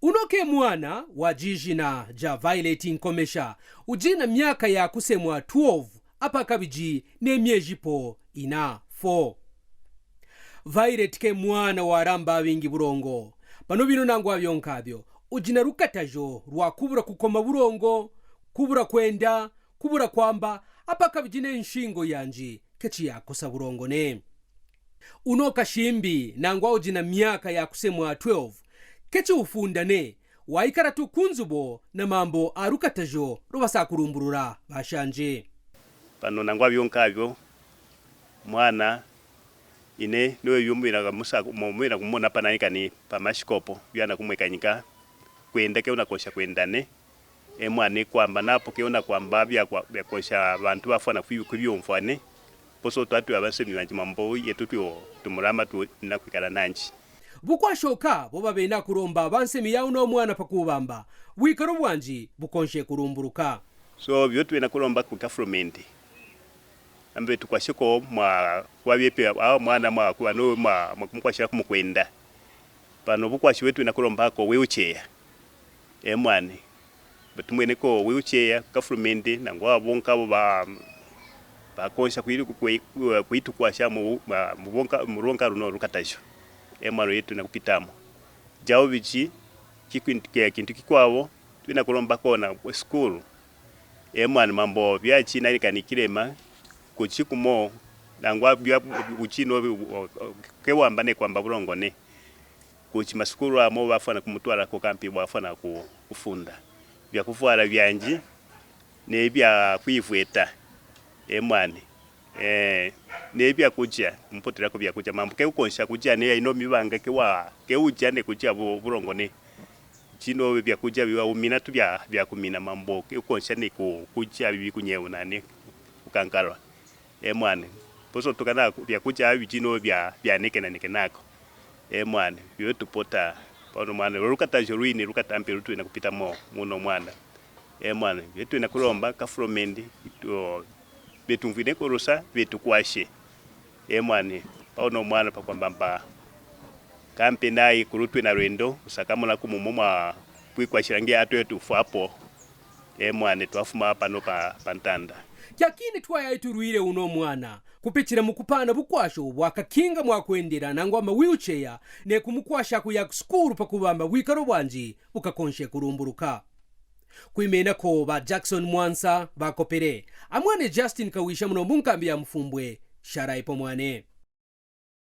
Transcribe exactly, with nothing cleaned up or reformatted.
Uno ke mwana wa jijina ja Violet Nkomesha, ujina myaka ya kusemwa twelve, apa kabiji ne myeji po ina, four. Violet ke mwana wa ramba wingi burongo. Pano bino nangwa byonkabyo, ujina rukatajo rwa kubura kukoma burongo, kubura kwenda, kubura kwamba, apa kabijine nshingo yanji, kechi yakosa burongo ne. Uno kashimbi, nangwa ujina myaka ya kusemwa twelve, kechi ufunda ne, waikara tu kunzubo na mambo arukatajo rubasa kurumburura bashanje. Pano nangwa byonkabyo, mwana, ine, nowe yumwira musa, mwira kumona pana ikani pa mashikopo, byana kumwekanyika, kwenda ke unakosha kwenda ne. E mwana, kwamba napo ke unakwamba bya kwa-, byakosha bantu bafwana kwi-, kwibyumfwa ne. Poso twatu abansemi banji mambo yetu tyo tumurama tu nakwikala nanji. Bukwashoka, bo babena kuromba abansemi ya uno mwana pakubamba, bwikaro bwanji bukonshe kurumburuka. So, byo twena kuromba ku government. Ambe tukwashiko mwa, kwa byepe, a, mwana mwa, kwa no mwa, mwa kumukwashira kumukwenda. Pano bukwashi wetu wena kurombako wheelchair. E mwana. Batumweneko wheelchair, government, nangwa bonka bo ba, bakonsha kwiru-, kwi-, kwi-, kwitukwasha mu, ba, mu bonka, mu ronka runo rukatajo. E mwana yetu nakupitamo. Jao bichi, kikwinti-, ke-, kintu kikwabo, twina kurombako na school. E mwana, mambo byachi nani kani kirema, kuchi kumo, nangwa bya, uchi no, ke wamba ne kwamba burongo ne. Kuchi masukuru amo bafwana kumutwara ko kampi bafwana ku-, kufunda. Bya kufwara byanji, ne bya kwivweta. E mwana. Eh, ne byakuja, mpoterako byakuja. Mambo ke ukonsha kuja ne ino mibanga ke wa, ke uja ne kuja bu-, burongo ne. Jino byakuja biwa umina tu bya, byakumina mambo ke ukonsha ne ku-, kuja bibi kunyeuna ne kukankarwa. E mwana. Poso tukana byakuja bijino bya, byanekena nekenako. E mwana, yo tupota. Pauno mwana, rukata jorwini, rukata ampe rutwina kupita mo, muno mwana. E mwana, yo twina kuromba, kafuromende, to, betumvwine kurusa, betukwashe. E mwana, pauno mwana pakwamba mba. Kampe nayi kurutwina rwendo, usakamuna kumumo mwa kwikwashira nge atu yetu fwapo. E mwana, twafuma pano pa, pa ntanda. Kyakini twaya iturwire uno mwana, kupitira mu kupana bukwasho bwakakinga mwakwendera nangwa ma wheelchair, ne kumukwasha kuya ku sukuru pakubamba bwikaro bwanji bukakonshe kurumburuka. Kwimena ko ba Jackson Mwansa bakopere, amwane Justin Kawisha muno mu nkambi ya Mufumbwe, shara ipo mwane.